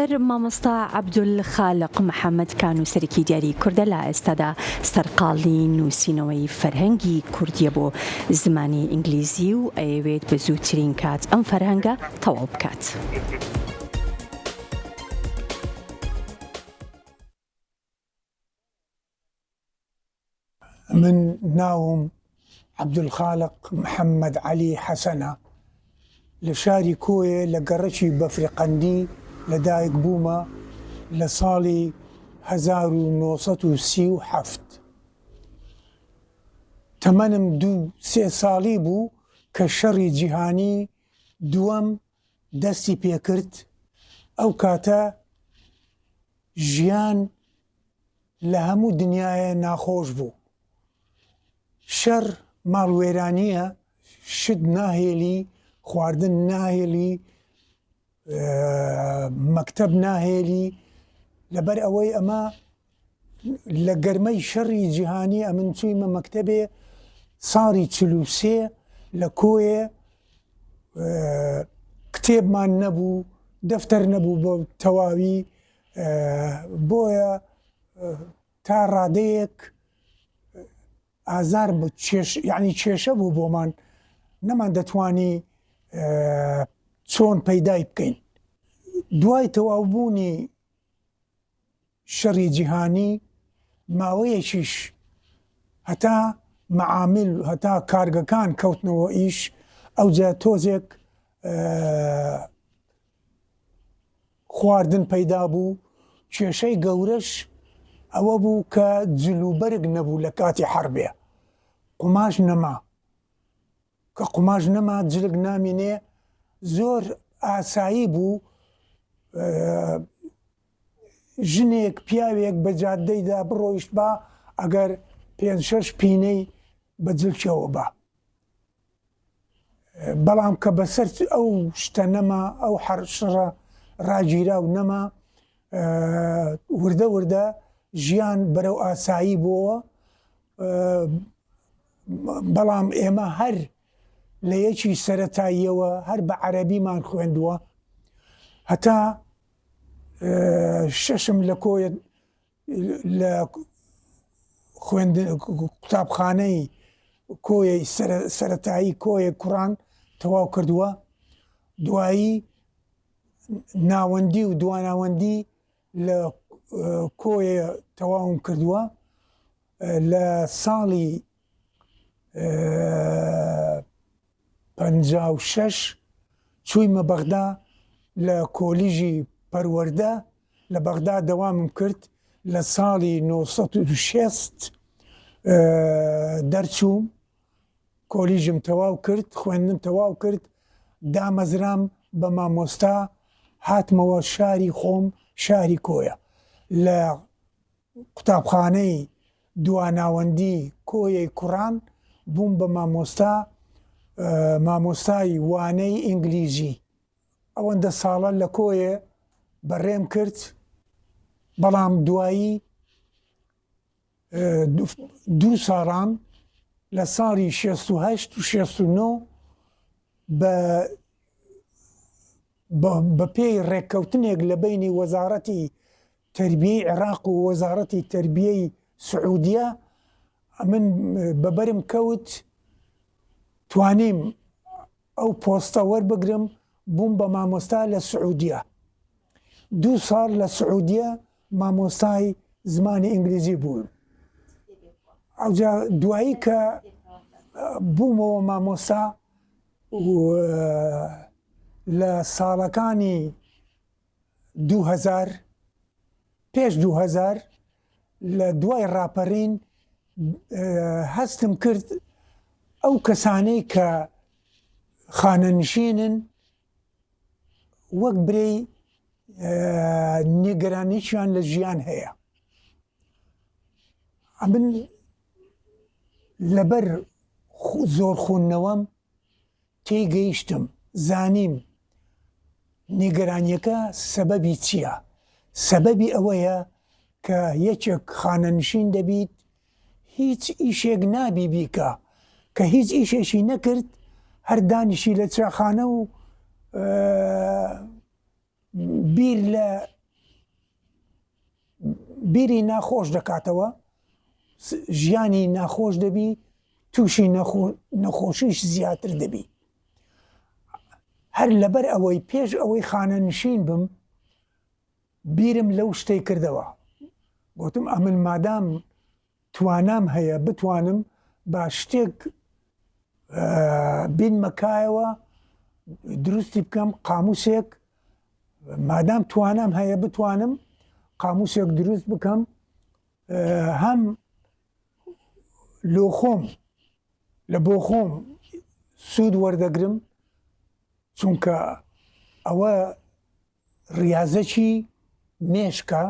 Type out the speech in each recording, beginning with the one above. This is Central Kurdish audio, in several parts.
لەسەر مامۆستا عەبدولخالق محەمەد کە نووسەرێکی دیاری کوردە لە ئێستادا سەرقاڵی نووسینەوەی فەرهەنگی کوردیە بۆ زمانی ئینگلیزی و ئەیەوێت بە زووترین کات ئەم فەرهەنگە تەواو بکات. من ناوم عەبدولخالق محەممەد عەلی حەسەنە، لە شاری کۆیە لە گەڕەکی بەفرقەندی لە دایک بوومە لە ساڵی 1937. تەمەنم دوو سێ ساڵی بوو کە شەڕی جیهانی دووەم دەستی پێکرد، ئەو کاتە ژیان لە هەموو دنیایە ناخۆش بوو. شەر ماڵوێرانییە، شت ناهێلی، خواردن ناهێلی، مەکتەب ناهێلی، لەبەر ئەوەی ئەمە لە گەرمەی شەڕی جیهانی ئەمن چوویمە مەکتەبێ ساڵی 43 لە کۆیێ کتێبمان نەبوو، دەفتەر نەبوو بۆ تەواوی بۆیە تا ڕادەیەک ئازار چێش یعنی کێشە بوو بۆمان نەمان دەتوانی چۆن پەیدای بکەین دوای تەواوبوونی شەڕی جیهانی ماوەیەکیش هەتا مەعامیل هەتا کارگەکان کەوتنەوە ئیش ئەوجا تۆزێک خواردن پەیدا بوو، کێشەی گەورەش ئەوە بوو کە جل و بەرگ نەبوو لە کاتی حەربێ قوماش نەما، کە قوماش نەما جلک نامینێ، زۆر ئاسایی بوو ژنێک پیاوێک بە جادەیدا بڕۆیشتبا ئەگەر پێنج شەش پینەی بە جلکەوە با. بەڵام کە بەسەر ئەو شتە نەما ئەو حەرشڕە ڕاگیرا و نەما وردە وردە ژیان بەرەو ئاسایی بووەوە بەڵام ئێمە هەر لە یەکی سەتاییەوە هەر بە عەربیمان خوێندووە هەتا شەشم لە کۆیە لە قوتابخانەی کۆیەی سەرەتایی کۆیە کوڕان تەواو کردووە دوایی ناوەندی و دواناوەندی لە کۆیە تەواوم کردووە لە ساڵی 56 چوویمە بەغدا لە کۆلیژی پەروەردە لە بەغدا دەوامم کرد لە ساڵی 960 دەرچووم کۆلیژم تەواو کرد خوێندنم تەواو کرد دامەزرام بە مامۆستا هاتمەوە شاری خۆم شاری کۆیە لە قوتابخانەی دواناوەندی کۆیەی کوڕان بووم بە مامۆستا مامۆستای وانەی ئینگلیزی ئەوەندە ساڵە لە کۆیێ بەڕێم کرد، بەڵام دوایی دوو ساڵان لە ساڵی 68 و 69 بە بە پێی ڕێککەوتنێک لە بینی وەزارەتی تربیەی عێراق و وەزارەتی تربیەی سعودیە من بەبەرم کەوت توانیم ئەو پۆستە وەربگرم بووم بە مامۆستا لە سعودیە دوو ساڵ لە سعودیە مامۆستای زمانی ئینگلیزی بووم ئەوجا دوایی کە بوومەوە مامۆستا لە ساڵەکانی 2000 پێش 2000 لە دوای ڕاپەرین هەستم کرد ئەو کەسانەی کە خانەنشینن وەک برێی نیگەرانیشیان لە ژیان هەیە ئەمن لەبەر زۆر خوندنەوەم تێگەیشتم زانیم نیگەرانیەکە سەبەبی چییە؟ سەبەبی ئەوەیە کە یەکێک خانەنشین دەبیت هیچ ئیشێک نابی بیکا کە هیچ ئیشێکی نەکرد هەر دانیشی لە چاخانە و بیر لە. بیری ناخۆش دەکاتەوە ژیانی ناخۆش دەبی تووشی نەخۆشیش زیاتر دەبی هەر لەبەر ئەوەی پێش ئەوەی خانە نشین بم بیرم لەو شتەی کردەوە گوتم ئەمن مادام توانام هەیە بتوانم با شتێک بینمە کایەوە دروستی بکەم قاموسێک مادام توانام هەیە بتوانم قاموسێک دروست بکەم هەم لۆ خۆم لە بۆ خۆم سوود وەردەگرم چونکە ئەوە ڕیازەکی مێشکە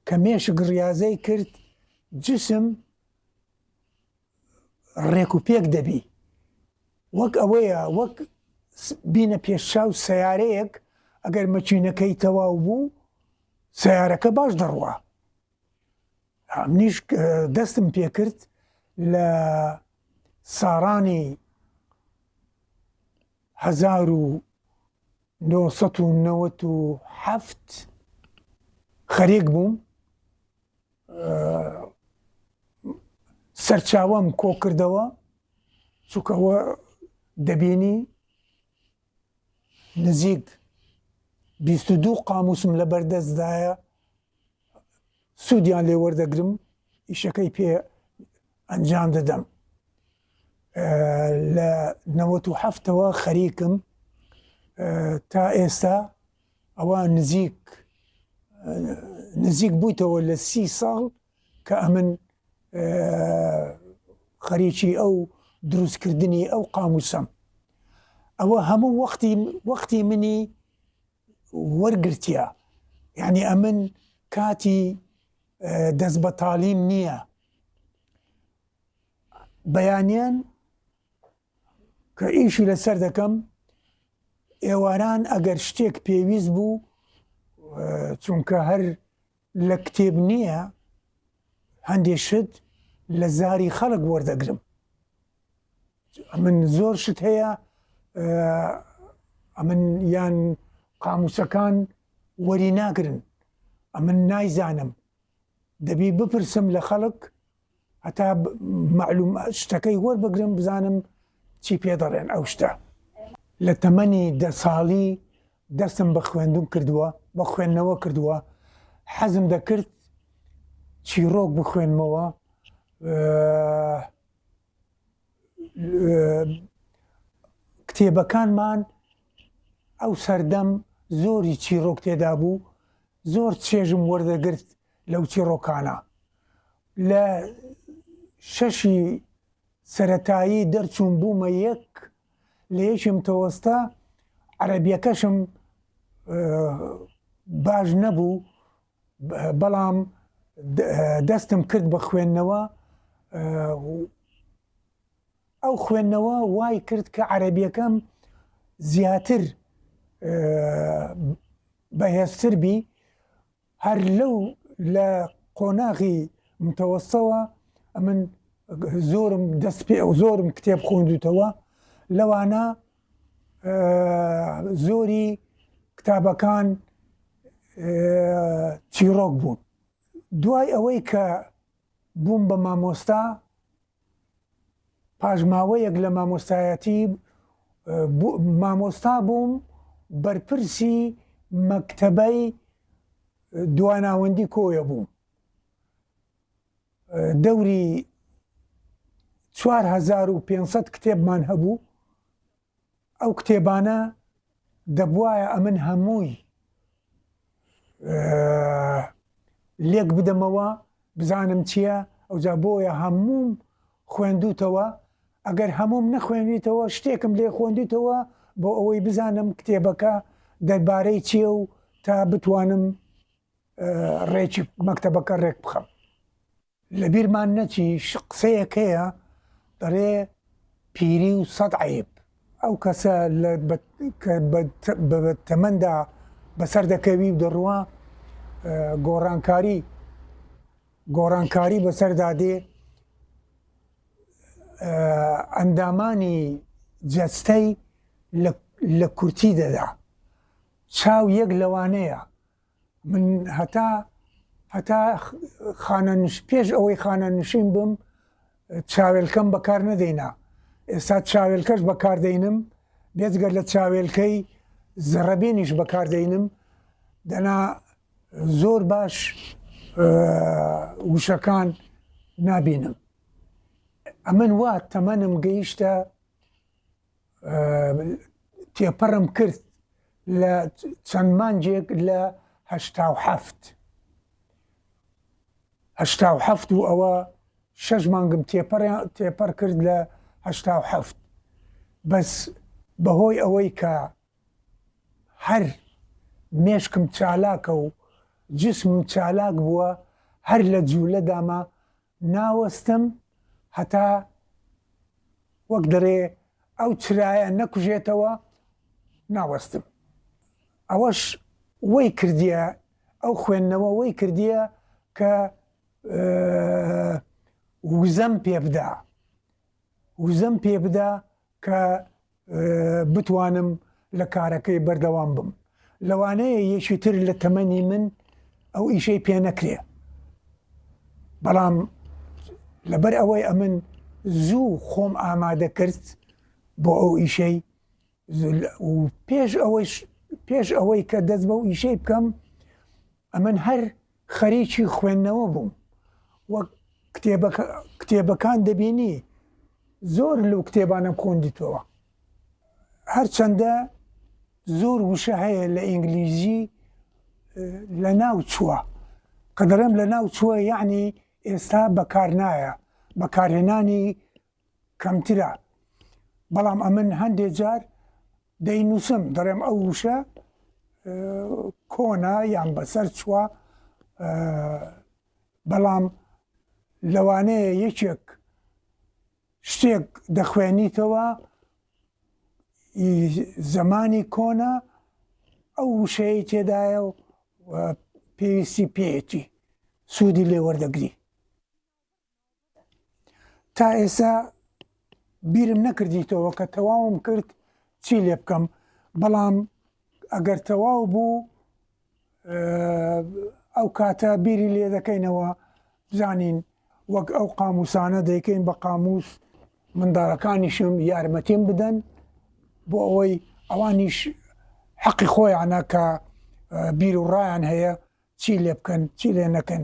کە مێشک ڕیازەی کرد جسم ڕێک و پێک دەبی وەک ئەوەیە وەک بینە پێشچاو سیارەیەک ئەگەر مەکینەکەی تەواو بوو سیارەکە باش دەڕوا منیش دەستم پێکرد لە ساڕانی 1997 خەریک بووم سەرچاوەم کۆکردەوە چونکەوە دەبینی نزیک 22 قاموسم لە بەردەستدایە سوودیان لێ وەردەگرم ئیشەکەی پێ ئەنجام دەدەم لە نەوەت و هەفتەوە خەریکم تا ئێستا ئەوە نزیک نزیک بوویتەوە لە سی ساڵ کە ئەمن خەریکی ئەو دروستکردنی ئەو قاموسەم ئەوە هەموو وەختی وەختی منی وەرگرتیە یعنی ئەمن کاتی دەست بەتاڵیم نییە بەیانیان کە ئیشی لەسەر دەکەم ئێواران ئەگەر شتێک پێویست بوو چونکە هەر لە کتێب نییە هەندێ شت لە زاری خەڵک وەردەگرم من زۆر شت هەیە ئەمن یان قاموسەکان وەری ناگرن ئەمن نایزانم دەبی بپرسم لە خەڵک هەتا مەعلوم شتەکەی وەربگرم بزانم چی پێ دەڵێن ئەو شتە. لە تەمەنی دە ساڵی دەستم بە خوێندن کردووە، بە خوێندنەوە کردووە، حەزم دەکرد چیڕۆک بخوێنمەوە، کتێبەکانمان ئەو سەردەم زۆری چیڕۆک تێدا بوو، زۆر چێژم وەردەگرت لەو چیڕۆکانە. لە شەشی سەرەتایی دەرچووم بوومە یەک لە یەکی متەوەستە عەرەبیەکەشم باش نەبوو بەڵام دەستم کرد بە خوێندنەوە ئەو خوێندنەوە وای کرد کە عەرەبیەکەم زیاتر بەهێزتر بی هەر لەو لە قۆناغی متەوەستەوە ئەمن زۆرم دەست پێ زۆرم کتێب خوێندوتەوە لەوانە زۆری کتابەکان چیڕۆک بوون دوای ئەوەی کە بووم بە مامۆستا پاش ماوەیەک لە مامۆستایەتی مامۆستا بووم بەرپرسی مەکتەبەی دواناوەندی کۆیە بووم دەوری 4500 کتێبمان هەبوو ئەو کتێبانە دەبوایە ئەمن هەمووی لێک بدەمەوە بزانم چییە ئەوجا بۆیە هەمووم خوێندوتەوە ئەگەر هەموم نەخوێنیتەوە شتێکم لێ خوێندیتەوە بۆ ئەوەی بزانم کتێبەکە دەربارەی چییە و تا بتوانم ڕێکی مەکتەبەکە ڕێک بخەم. لەبیرمان نەچی قسەیەک هەیە دەڵێ پیری و سەد عەیب. ئەو کەسە کە بە تەمەندا بەسەر دەکەوی و دەڕوا گۆڕانکاری گۆڕانکاری بەسەردا دێ ئەندامانی جەستەی لە کورتی دەدا چاو یەک لەوانەیە من هەتا. هەتا خانەنش پێش ئەوەی خانەنشین بم چاوێلکەم بەکار نەدەینا ئێستا چاوێلکەش بەکاردەینم بێجگەر لە چاوێلکەی زەڕەبینیش بەکاردەینم دەنا زۆر باش وشەکان نابینم ئەمن وا تەمەنم گەیشتە تێپەڕم کرد لە چەند مانگێک لە 87 87 و ئەوە شەش مانگم تێپەڕ کرد لە 87 بەس بەهۆی ئەوەی کە هەر مێشکم چالاکە و جسمم چالاک بووە هەر لە جوولەدامە ناوەستم هەتا وەک دەڵێ ئەو چرایە نەکوژێتەوە ناوەستم. ئەوەش وەی کردیە ئەو خوێندنەوە وەی کردیە کە وزەم پێ بدا وزەم پێ بدا کە بتوانم لە کارەکەی بەردەوام بم. لەوانەیە یەکی تر لە تەمەنی من ئەو ئیشەی پێ نەکرێ. بەڵام لەبەر ئەوەی ئەمن زوو خۆم ئامادە کرد بۆ ئەو ئیشەی و پێش ئەوەیش پێش ئەوەی کە دەست بەو ئیشەی بکەم ئەمن هەر خەریکی خوێندنەوە بووم وەک کتێبەکان دەبینی زۆر لەو کتێبانەم خوێندیتەوە هەرچەندە زۆر وشە هەیە لە ئینگلیزی لە ناو چووە کە دەڵێم لە ناو چووە یعنی ئێستا بەکارنایە بەکارهێنانی کەمترە بەڵام ئەمن هەندێ جار دەینووسم دەڵێم ئەو وشە کۆنە یان بەسەر چووە بەڵام لەوانەیە یەکێک شتێک دەخوێنیتەوە زمانی کۆنە ئەو وشەیە تێدایە و پێویستی پێیەتی سوودی لێ وەردەگری تا ئێستا بیرم نەکردیتەوە کە تەواوم کرد چی لێ بکەم بەڵام ئەگەر تەواو بوو ئەو کاتە بیری لێ دەکەینەوە بزانین وەک ئەو قاموسانە دەیکەین بە قاموس منداڵەکانیشم یارمەتیم بدەن بۆ ئەوەی ئەوانیش حەقی خۆیانە کە بیر و ڕایان هەیە چی لێ بکەن چی لێ نەکەن.